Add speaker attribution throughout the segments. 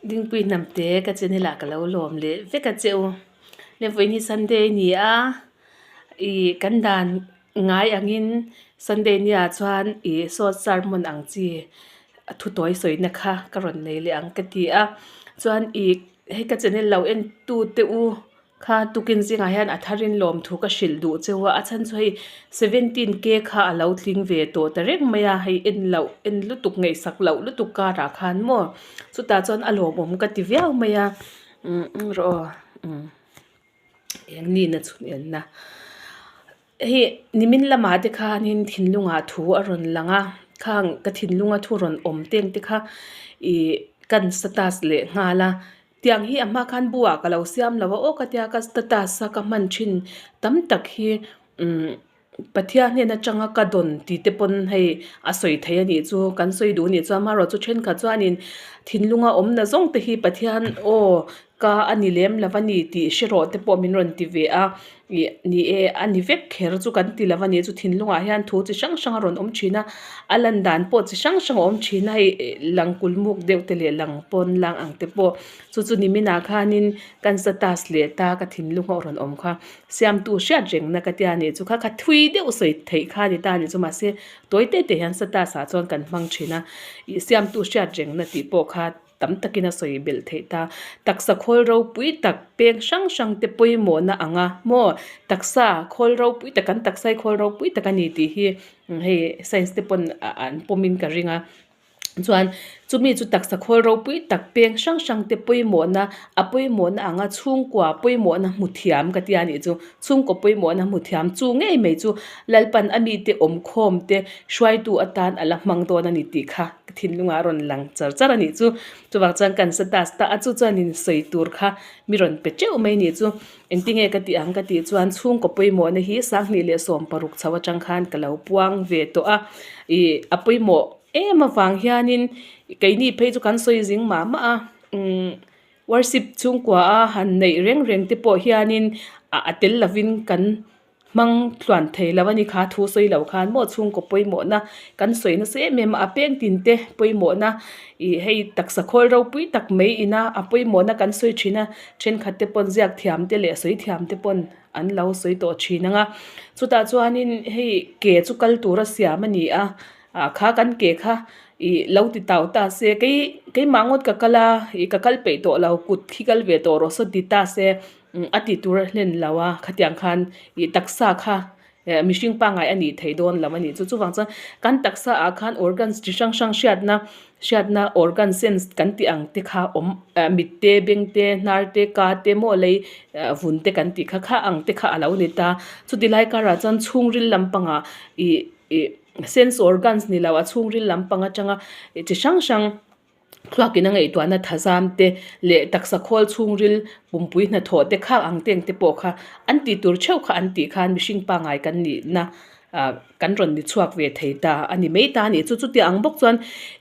Speaker 1: Dingpui hnamte ka channel ah ka lo lawm leh vek a che u. Le vawiin hi Sunday a ni a, ih kan dan ngai angin Sunday nia chuan ih short sermon ang chi thu tawi sawina kha ka rawn nei leh ang ka ti a. Chuan ih hei ka channel lo en tu te u Kha tukin zingah hian a tharin lawmthu ka hrilh duh cheu a, a chhan chu hei seventeen k kha a lo tling ve tawh ta reng mai a, hei en loh en lutuk ngaihsak loh lutuk karah khan maw chutah chuan a lawmawm ka ti viau mai a umm rawh aw umm eng nihna chhun enna hei nimin lamah te khanin thinlungah thu a rawn lang a khang ka thinlunga thu rawn awm teng te kha ih kan status leh nghal a. Tiang hi a hma khan buah ka lo siam lo a aw ka tia ka status a ka hman thin tam tak hi umm Pathian hnen atanga ka dawn tih te pawn hei a sawi thei a nih chu kan sawi duh a nih chuan amaherawhchu chu thenkhat chuanin thinlunga awmna zawng te hi Pathian aw ka a ni lem lo a ni tih hre rawh te pawh min rawn ti ve a. Ih ni e, a ni vek kher chu kan ti lo a ni chu thinlungah hian thu chi hrang hrang a rawn awm thin a, a lan dan pawh chi hrang hrang a awm thin a hei lang kul muk deuh te leh lang pawn lang ang te pawh chu chu niminah khanin kan status leh ta ka thinlung a rawn awm kha siamtu hriat rengna ka tia nih chu kha kha thui deuh sawi theih kha a ni ta a ni chu mahse tawi te te hian status ah chuan kan hmang thin a ih siamtu hriat rengna tih pawh kha. Tam takin a sawi belh theih ta. Taksa khawl ropui tak peng hrang hrang te pawimawhna ang a maw? Taksa khawl ropui tak kan taksa hi khawl ropui tak a ni tih hi hei science te pawn an pawmin ka ring a. Chuan chumi chu taksa khawl ropui tak peng hrang hrang te pawimawhna a pawimawhna ang a chhungkua pawimawhna hmu thiam ka tia nih chu. Chhungkaw pawimawhna hmu thiam chu ngei mai chu Lalpan a mite awmkhawm te hruaitu atan a la hmang dawn a ni tih kha. Ka thinlungah a rawn lang char char a nih chu. Chuvang chuan kan status ta a, chu chuanin sawi tur kha mi rawn pe teuh mai nih chu. Engtinge ka tih ang ka tih chuan chhungkaw pawimawhna hi 2016 chho atang khan ka lo puang ve tawh a. Ih a pawimawh em avang hianin keini phei chu kan sawi zing mah mah a. Umm worship chhungkua a han neih reng reng te pawh hianin a tel lovin kan. Hmang tluan thei lo a ni kha thu sawi lo khan maw chhungkaw pawimawhna kan sawi nasa em em a, a peng tin te pawimawhna ih hei taksa khawl ropui tak mai ina a pawimawhna kan sawi thin a, thenkhat te pawn ziak thiam te leh sawi thiam te pawn an lo sawi tawh thin ang a, chutah chuanin hei ke chu kal tura siam a ni a, ah kha kan ke kha ih lo ti tau ta se kei keimah ngawt ka kal a ih ka kal peih tawh lo kut khi kal ve tawh rawh saw ti ta se. A tih tur a hlen lo a, khatiang khan ih taksa kha eh mihring pangngai a nih theih dawn lo a nih chu. Chuvang chuan kan taksa ah khan organs chi hrang hrang hriatna hriatna organ sense kan tih ang te kha awm eh mit te beng te hnar te ka te maw lei eh vun te kan tih kha kha ang te kha a lo ni ta. Chuti lai karah chuan chhungril lampangah ih ih sense organs ni lo a chhungril lampang atanga chi hrang hrang. Thluakin a ngaihtuahna thazam te leh taksa khawl chhungril pumpui hnathawh te khak ang teng te pawh kha an tih tur theuh kha an tih khan mihring pangngai kan nihna ah kan rawn ni chhuak ve thei ta a ni mai ta a nih chu. Chutiang ang bawk chuan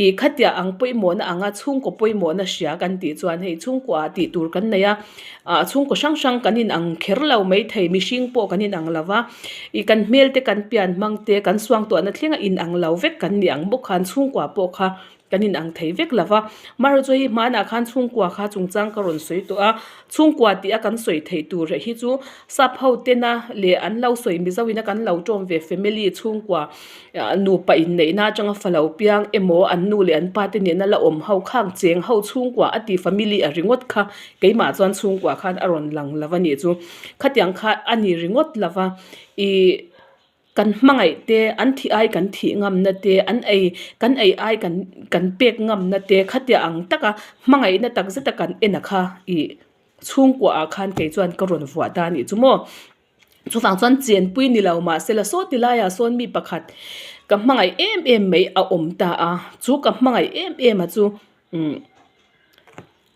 Speaker 1: ih khatiang ang pawimawhna anga chhungkaw pawimawhna hria kan tih chuan hei chhungkua ah tih tur kan nei a, ah chhungkaw hrang hrang kan inang kher lo mai thei mihring pawh kan inang lo va, ih kan hmel te kan pian hmang te kan suangtuahna thlenga inang lo vek kan ni ang bawk khan chhungkua pawh kha Kan inang thei vek lo va, Mara chu hei hmanah khan chhungkua kha chungchang ka rawn sawi tawh a, chhungkua tih a kan sawi theih tur reh hi chu sap ho tena leh an lo sawi Mizo ina kan lo tawm ve family chhungkua nupa inneihna atanga fa lo piang emaw an nu leh an pa te nena la awm ho khang cheng ho chhungkua a ti family a ringawt kha keimah chuan chhungkua khan a rawn lang lo a nih chu khatiang kha a ni ringawt lo va ih. Kan hmangaih te, an thih ai kan thih ngamna te, an ei kan ei ai kan kan pek ngamna te khatia ang taka hmangaihna tak zeta kan en a kha ih chhungkua ah khan kei chuan ka rawn vuah ta a nih chu maw. Chuvang chuan chenpui ni lo mahse la saw ti laiah sawn mi pakhat ka hmangaih em em mai a awm ta a, chu ka hmangaih em em a chu umm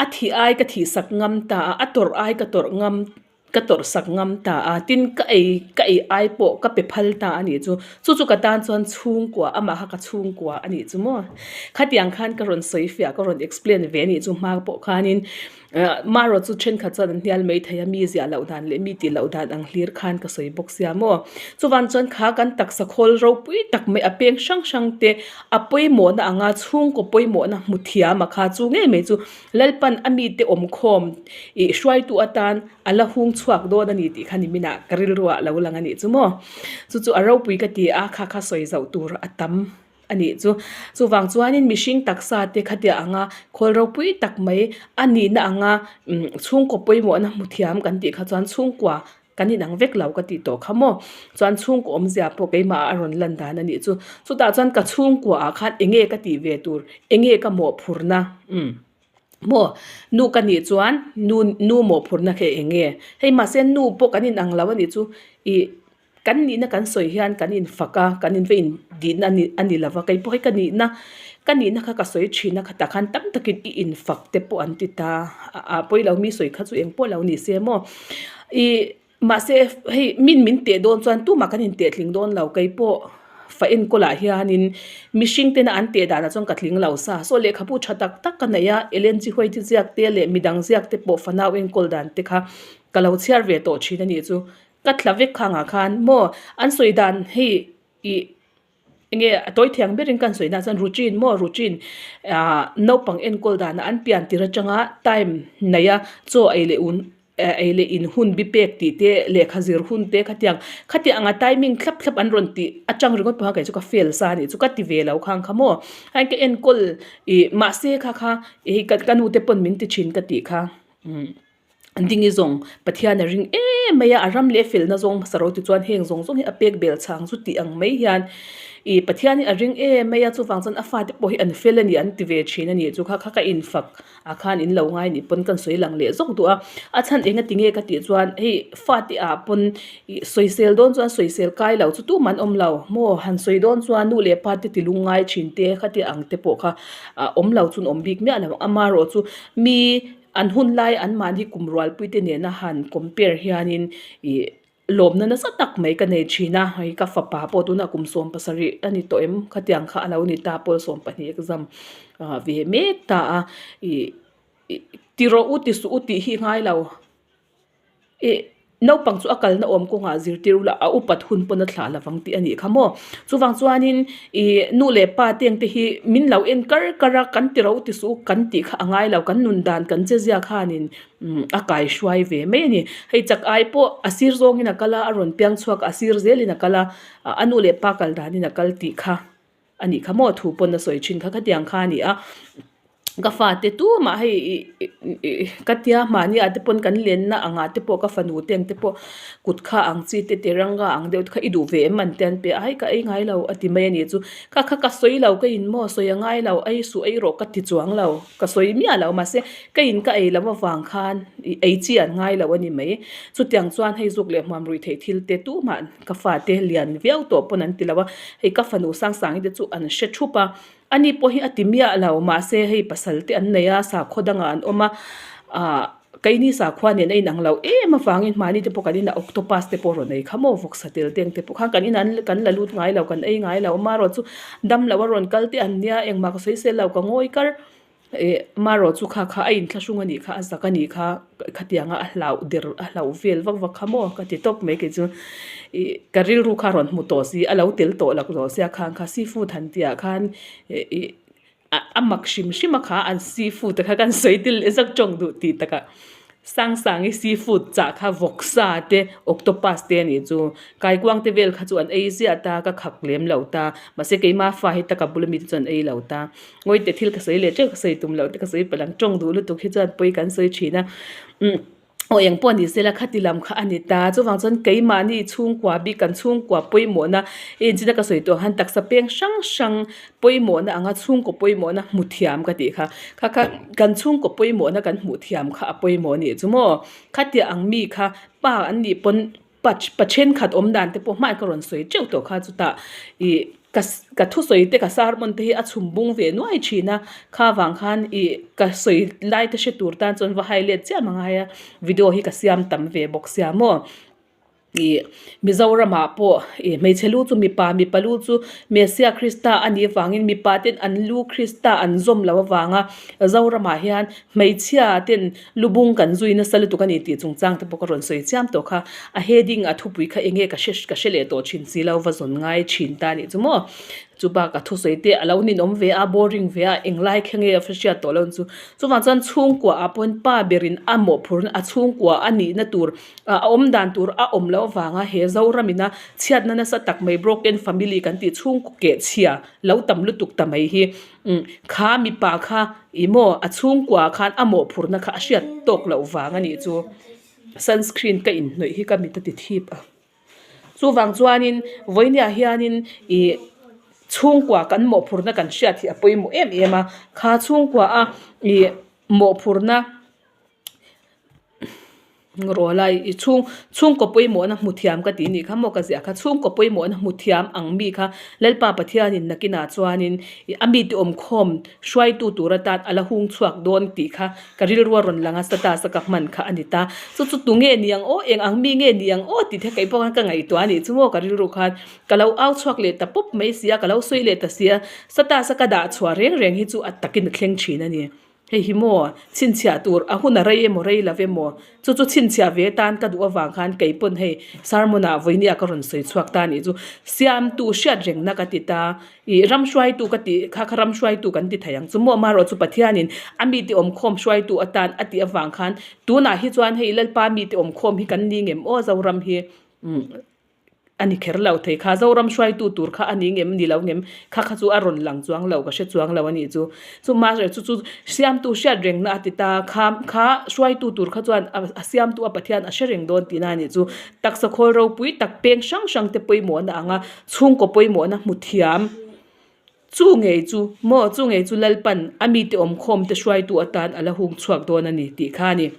Speaker 1: a thih ai ka thih sak ngam ta a, a tawrh ai ka tawrh ngam. Ka tawrh sak ngam ta a, tin ka ei ka ei ai pawh ka pe phal ta a nih chu. Chu chu ka tan chuan chhungkua amah kha ka chhungkua a nih chu maw. Khatiang khan ka rawn sawi fiah ka rawn explain ve a nih chu hma pawh khanin marawh chu thenkhat chuan an hnial mai thei a mi ziah loh dan leh mi tih loh dan ang hlir khan ka sawi bawk sia maw. Chuvang chuan kha kan taksa khawl ropui tak mai a peng hrang hrang te a pawimawhna anga chhungkaw pawimawhna hmu thiam a kha chu ngei mai chu Lalpan a mite awmkhawm ih hruaitu atan a la hung chhuak dawn a ni tih kha niminah ka rilruah a lo lang a nih chu maw. Chu chu a ropui ka ti a, kha kha sawi zauh tur a tam a nih chu. Chuvang chuanin mihring taksa te khatia anga khawl ropui tak mai a nihna anga chhungkaw pawimawhna hmu thiam kan tih kha chuan chhungkua Kan inang vek lo ka tih tawh kha maw? Chuan chhungkaw awmzia pawh keimah a rawn lan dan a nih chu. Chutah chuan ka chhungkua ah khan eng nge ka tih ve tur, eng nge ka mawhphurna umm maw? Nu ka nih chuan nu nu mawhphurna kha eng nge? Hei mahse nu pawh kan inang lo a nih chu ih kan nihna kan sawi hian kan infak a, kan in va indihna a ni a ni lo va, kei pawh hi ka nihna ka nihna kha ka sawi thin a khatah khan tam takin i infak te pawh an ti ta a pawi lo mi sawi kha chu eng pawh lo ni se maw? Ih mahse hei min min teh dawn chuan tumah kan inteh tling dawn lo kei pawh fa enkawlah hianin mihring tena an teh danah chuan ka tling lo sa saw lehkhabu tha tak tak ka nei a Ellen G White ziak te leh midang ziak te pawh fanau enkawl dan te kha ka lo chhiar ve tawh thin a nih chu ka tla vek khangah khan maw an sawi dan hei ih. Enge a tawi thiang berin kan sawi na chuan routine maw routine ah naupang enkawl dana an pian tir atanga time nei a chaw ei leh un ei leh in hun bi pek tih te lehkha zir hun te khatiang khatiang anga timing thlap thlap an rawn tih atang ringawt pawh kha kei chu ka fail sa anih chu ka ti ve lo khang kha maw heng ka enkawl ih mahse kha kha ih ka nu te pawn min ti thin ka tih kha umm. Ding i zawng Pathian a ring em mai a, a ram leh felna zawng hmasa ro ti chuan heng zawng zawng hi a pek bel chhang chu tih ang mai hian ih Pathian hi a ring em mai a, chuvang chuan a fate pawh hi an fel a ni an ti ve thin a ni chu kha kha ka infak ah khan in lo ngai nih pawn kan sawi lang leh zawk duh a, a chhan eng a ti nge ka tih chuan hei fate ah pawn ih sawisel dawn chuan sawisel kai lo chu tumah an awm lo maw han sawi dawn chuan nu leh pa te ti lungngai thin te khati ang te pawh kha a awm lo chu an awm bik miah lo ang amaherawhchu mi. An hun lai an mahni kum rualpui te nena han compare hianin ih lawmna nasa tak mai ka nei thin a, hei ka fapa pawh tunah kum 17 a ni tawh em khatiang kha a lo ni ta pawl 12 exam ah ve mek ta a ih ti rawh u ti suh u tih hi ngai lo. Ih naupang chu a kalna awm kawngah zirtir ula a upat hun pawn a thlah lovang tih a nih kha maw. Chuvang chuanin ih nu leh pa te ang te hi min lo en kar kar a kan ti ro ti suh u kan tih kha a ngai lo kan nun dan kan che zia khanin umm a kai hruai ve mai a ni. Hei chak ai pawh a sir zawngin a kal a a rawn piang chhuak a a sir zelin a kal a a nu leh pa kal danin a kal tih kha. A nih kha maw thu pawn a sawi thin kha khatiang kha a ni a ka fate tumah hei ih ka tia mahni ah te pawn kan lenna angah te pawh ka fanu te ang te pawh kut kha ang chi te tiranga ang deuh te kha i duh ve em an te an pe a hei ka ei ngai lo a ti mai a nih chu kha kha ka sawi lo ka in maw sawi a ngai lo ei suh ei rawh ka ti chuang lo ka sawi miah lo mahse ka in ka ei loh avang khan ih ei chi an ngai lo a ni mai chutiang chuan hei zuk leh hmuam ruih theih thil te tumah Ka fate lian viau tawh pawn an ti lo a, hei ka fanu Sangsangi te chu an hre thup a, ani pawh hi a ti miah lo mahse hei pasal te an nei a, sakhua dangah an awm a, ah keini sakhua nen a inang lo em avangin mahni te pawh kan inah octopus te pawh rawn ei kha maw vawksa tel te ang te pawh khan kan inah kan la lut ngai lo kan ei ngai lo amaherawhchu chu damlo a rawn kal te an nia engmah ka sawi sel lo ka ngawi kar. Ih marawh chu kha kha a inthlahrung a nih kha a zak a nih kha khatianga a hlauh der a hlauh vel vak vak kha maw ka ti tawp mai kei chu ih ka rilru kha a rawn hmu tawh si a lo tel tawh lak zawh sia khang kha seafood han tih ah khan ih a mak hrim hrim a kha an seafood te kha kan sawi tel leh zak tawng duh tih takah. Sangsangi seafood chah kha vawksa te octopus te a nih chu kaikuang te vel kha chu an ei ziah ta ka khak lem lo ta mahse keima fa hi taka bula mite chuan an ei lo ta ngawite thil ka sawi leh teuh ka sawi tum loh te ka sawi palh ang tawng duh lutuk hi chuan pawi kan sawi thin a umm aw eng pawh ni sela khati lam kha a ni ta chuvang chuan keimahni chhungkua bik kan chhungkua pawimawhna enchina ka sawi tawh ang khan taksa peng hrang hrang pawimawhna anga chhungkaw pawimawhna hmu thiam ka tih kha kha kha kan chhungkaw pawimawhna kan hmuh thiam kha a pawimawh anih chu maw khatiang ang mi kha pa an nih pawn pa pa thenkhat awm dan te pawh hmai ka rawn sawi teuh tawh kha chutah ih. Ka ka thusawi te ka sermon te hi a chhum bung ve nuai thin a, kha vang khan ih ka sawi lai te hre tur tan chuan va hai let chiah ang a video hi ka siam tam ve bawk sia maw. Ih Mizoramah pawh ih hmeichhe lu chu mipa mipa lu chu Messiah Krista a nih avangin mipa ten an lu Krista an zawm loh avanga Zoramah hian hmeichhia ten lu bung kan zui nasa lutuk a ni tih chungchang te pawh ka rawn sawi chiam tawh kha. A heading a thupui kha enge ka hre ka hre leh tawh thin si lo va zawn ngai thin ta nih chu maw. Chu bakah thusawi te a lo ninawm ve a, boring ve a, englai kha nge a hriat tawh lo chu. Chuvang chuan chhungkua ah pawhin pa berin a mawhphurna a chhungkua a nihna tur a awm dan tur a awm loh avanga he Zoramina chhiatna nasa tak mai broken family kan tih chhungkaw kehchhia lo tam lutuk ta mai hi. Umm kha mipa kha ih maw a chhungkua khan a mawhphurna kha a hriat tawk loh vang a nih chu sunscreen ka inhnawih hi ka mit a ti thip a chuvang chuanin vawinia hianin ih chhungkua kan mawhphurna kan hriat hi a pawimawh em em a kha chhungkua a ih mawhphurna. Rawh lai i chhung chhungkaw pawimawhna hmu thiam ka tih nih kha maw ka ziah kha chhungkaw pawimawhna hmu thiam ang mi kha Lalpa Pathianin nakinah chuanin ih a mite awmkhawm hruaitu tur atan a la hung chhuak dawn tih kha ka rilru a rawn lang a status a ka hman kha a ni ta chu chu tunge ni ang aw eng ang mi nge ni ang aw tih te kei pawh khan ka ngaihtuah a nih chu maw ka rilru khan ka lo au chhuak leh ta pawp mai si a ka lo sawi leh ta si a status a ka dah chhuah reng reng hi chu a takin a thleng thin a ni. Hei hi maw, chhinchhiah tur a hun a rei emaw rei lo emaw, chu chu chhinchhiah ve atan ka duh avang khan kei pawn hei sermon ah vawinia ka rawn sawi chhuak ta anih chu siamtu hriat rengna ka ti ta, ih ram hruaitu ka tih kha kha ram hruaitu kan ti thei ang chu maw amaherawh chu Pathianin a mite awmkhawm hruaitu atan a tih avang khan tunah hi chuan hei Lalpa mite awmkhawm hi kan ni ngem aw Zoram hi umm. A ni kher lo thei kha. Zoram hruaitu tur kha a ni ngem ni lo ngem kha kha chu a rawn lang chuang lo ka hre chuang lo a nih chu. Chu mahse chu chu siamtu hriat rengna a ti ta kha kha hruaitu tur kha chuan a siamtu a Pathian a hre reng dawn tihna a nih chu. Taksa khawl ropui tak peng hrang hrang te pawimawhna anga chhungkaw pawimawhna hmu thiam chu ngei chu maw chu ngei chu Lalpan a mite awmkhawm te hruaitu atan a la hung chhuak dawn a ni tih kha a ni.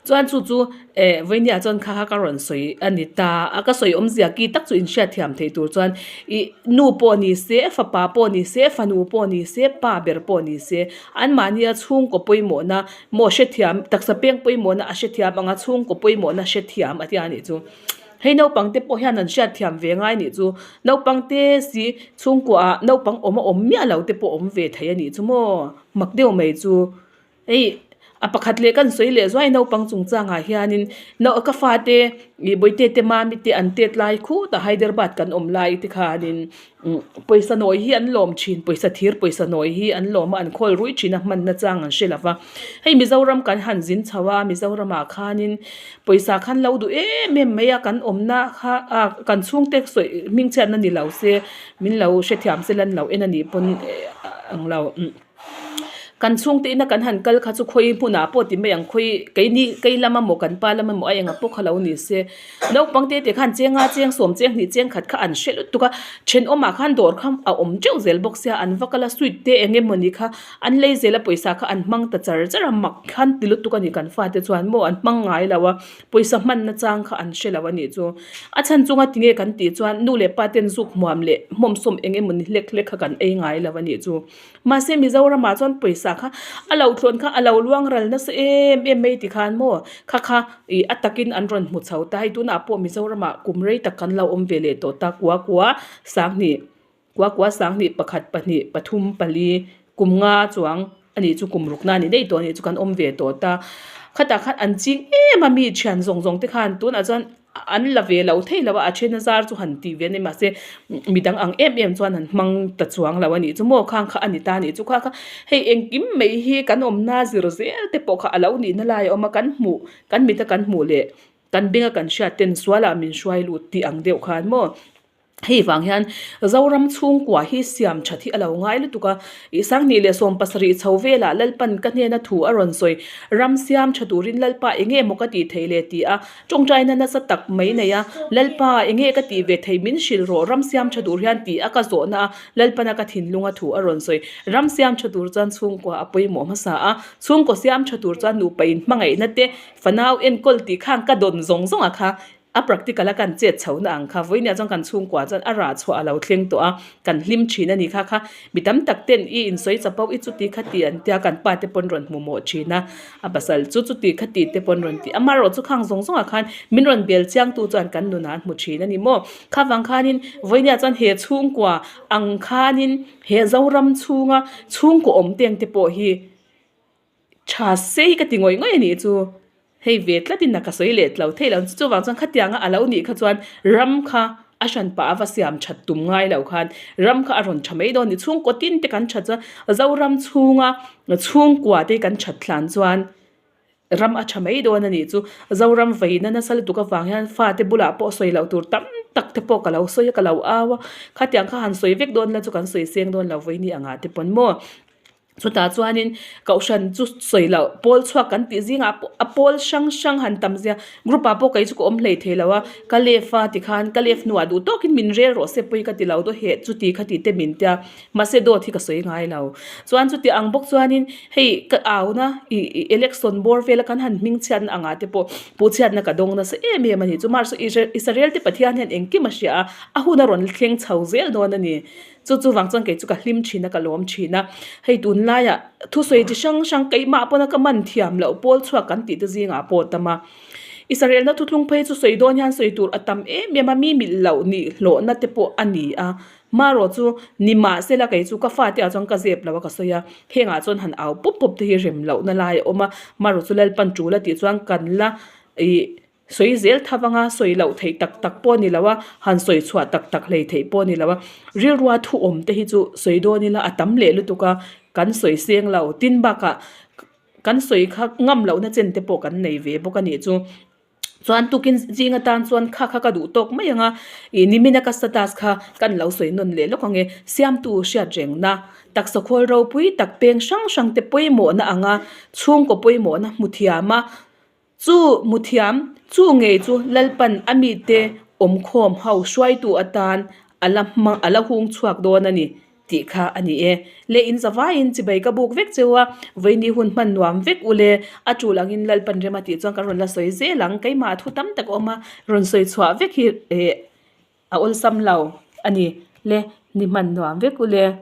Speaker 1: Chuan chu chu eh vawinia chuan kha kha ka rawn sawi a ni ta a ka sawi awmzia ki tak chu inhriat thiam theih tur chuan ih nu pawh ni se fapa pawh ni se fanu pawh ni se pa ber pawh ni se anmahnia chhungkaw pawimawhna maw hrethiam taksa peng pawimawhna a hrethiam ang a chhungkaw pawimawhna hrethiam a tia nih chu hei naupang te pawh hian an hriat thiam ve ngai nih chu naupang te si chhungkua ah naupang awm a awm miah lo te pawh awm ve thei a nih chu maw mak deuh mai chu. Hei a pakhat leh kan sawi leh zuai naupang chungchangah hianin nau ka fate ih bawihte te mami te an tet lai khut a Hyderabad kan awm lai te khanin umm pawisa nawi hi an lawm thin pawisa thir pawisa nawi hi an lawm a an khawl ruih thin a hmanna chang an hre lo va hei Mizoram kan han zin chho a Mizoramah khanin pawisa khan lo duh em em mai a kan awmna kha ah kan chhungte sawi hmingchhiatna ni lo se min lo hrethiam se lan lo en anih pawn ang lo. Kan chhungte ina kan han kal kha chu khawi hmunah pawh ti mai ang khawi keini kei lam emaw kan pa lam emaw a enga pawh kha lo ni se naupang te te khan chenga cheng sawm cheng hnih cheng khat kha an hre lutuk a thenawmah khan dawr kha a awm teuh zel bawk sia an va kal a sweet te eng emaw ni kha an lei zel a pawisa kha an hmang ta char char a mak khan ti lutuk a ni kan fate chuan maw an hmang ngai lo a pawisa hmanna chang kha an hre lo a nih chu a chhan chunga tinge kan tih chuan nu leh pa ten zuk hmuam leh hmawmsawm eng emaw ni hlek hlek kha kan ei ngai lo a nih chu. Mahse Mizoramah chuan pawisa kha a lo thlawn kha a lo luang ral nasa em em mai tikhan maw kha kha ih a takin an rawn hmu chho ta hei tunah pawh Mizoramah kum rei tak kan lo awm ve leh tawh ta kua kua sanghnih kua kua sanghnih pakhat pahnih pathum pali kum nga chuang a nih chu kum ruk na a ni daih tawh a nih chu kan awm ve tawh ta khatah khan an ching em a mi thian zawng zawng te khan tunah chuan. An la ve lo thei lo a, a then a zar chu han tih ve a ni mahse midang ang em em chuan han hmang ta chuang lo a nih chu maw khang kha a ni ta a nih chu kha kha hei engkim mai hi kan awmna zir zel te pawh kha a lo nihna lai a awm a kan hmuh kan mit a kan hmuh leh kan beng a kan hriat ten sualah min hruai lut tih ang deuh khan maw. Hei vang hian Zoram chhungkua hi siam that hi a lo ngai lutuk a, ih Sanghnih leh 70 chho velah Lalpan ka hnena thu a rawn sawi, ram siam tha turin Lalpa enge maw ka tih theih le ti a, tawngtaina nasa tak mai nei a, Lalpa enge ka tih ve theih min hrilh rawh ram siam tha tur hian ti a ka zawhna a, Lalpana ka thinlunga thu a rawn sawi, ram siam tha tur chuan chhungkua a pawimawh hmasa a, chhungkaw siam tha tur chuan nupa inhmangaihna te fanau enkawl tih khan ka dawn zawng zawng a kha. A practical a kan chet chhohna ang kha vawinia chuan kan chhungkua chuan a rah chhuah a lo thleng tawh a, kan hlim thin a ni kha kha mi tam tak ten i insawi chapo i chuti kha ti an tia kan pa te pawn rawn hmu mawh thin a, a pasal chu chuti kha ti te pawn rawn ti a, amaherawh chu khang zawng zawngah khan min rawn bel chiang tu chuan kan nunah an hmu thin a ni maw? Kha vang khanin vawinia chuan he chhungkua ang khanin he Zoram chhunga chhungkaw awm teng te pawh hi Tha sei ka ti ngawih ngawih a nih chu. Hei ve tlatin a ka sawi leh tlo thei lo. Chuvang chuan khatianga a lo nih kha chuan ram kha a hran pah a va siam that tum ngai lo khan ram kha a rawn tha mai dawn a ni. Chhungkaw tin te kan that chuan Zoram chhunga chhungkua te kan that hlan chuan ram a tha mai dawn a nih chu. Zoram veina nasa lutuk avang hian fate bulah pawh sawi loh tur tam tak te pawh ka lo sawi a ka lo au a. Khatiang kha han sawi vek dawn la chu kan sawi seng dawn lo vawiin angah te pawn maw. Chutah chuanin kohhran chu sawi loh pawl chhuak kan tih zingah pawh a pawl hrang hrang han tam zia group ah pawh kei chu ka awm hlei thei lo a ka left a tikhan ka left hnuah duh tawkin min rel rawh se pawi ka ti lo daw heh chuti kha tih te min tia mahse dawt hi ka sawi ngai lo chuan chuti ang bawk chuanin hei ka au na ih election bawr vela kan han hming chhiatna angah te pawh puh chhiatna ka dawng nasa em em a ni chu mahse Israel te Pathian hian engkim a hria a a hun a rawn thleng chho zel dawn a ni. Chu chu vang chuan kei chu ka hlim thin a, ka lawm thin a. Hei tunlaiah thusawi chi hrang hrang keimah pawna ka man thiam loh pawl chhuak kan tih te zingah pawh a tam a. Israelna thuthlung phei chu sawi dawn hian sawi tur a tam em em a, mi milh loh nih hlawhna te pawh a ni a. Marawh chu ni mahsela kei chu ka fate ah chuan ka zep lo a ka sawi a, hengah chuan han au pawp pawp te hi rem lohna lai a awm a. Marawh chu Lalpan tul a tih chuan kan la ih. Sawi zel tha vanga sawi loh theih tak tak pawh a ni lo a, han sawi chhuah tak tak hlei theih pawh a ni lo a. Rilrua thu awm te hi chu sawi dawn ila a tam leh lutuk a, kan sawi seng lo. Tin bakah kan sawi kha ngam lohna chen te pawh kan nei ve bawk a nih chu. Chuan tukin zing atan chuan kha kha ka duh tawk mai ang a, ih nimina ka status kha kan lo sawi nawn leh lawk ang e. Siamtu hriat rengna taksa khawl ropui tak peng hrang hrang te pawimawhna anga chhungkaw pawimawhna hmu thiam a. Chu muthiam, chu ngei chu Lalpan a mite awmkhawm ho hruaitu atan a la hma a la hung chhuak dawn a ni tih kha a ni e. Le in zavaiin chibai ka buk vek cheu a, vawiini hun hman nuam vek u le, a tul angin Lalpan rem a tih chuan kan rawn la sawi zel ang, keimah thu tam tak a awm a, rawn sawi chhuah vek hi eh a awlsam lo a ni le, ni hman nuam vek u le.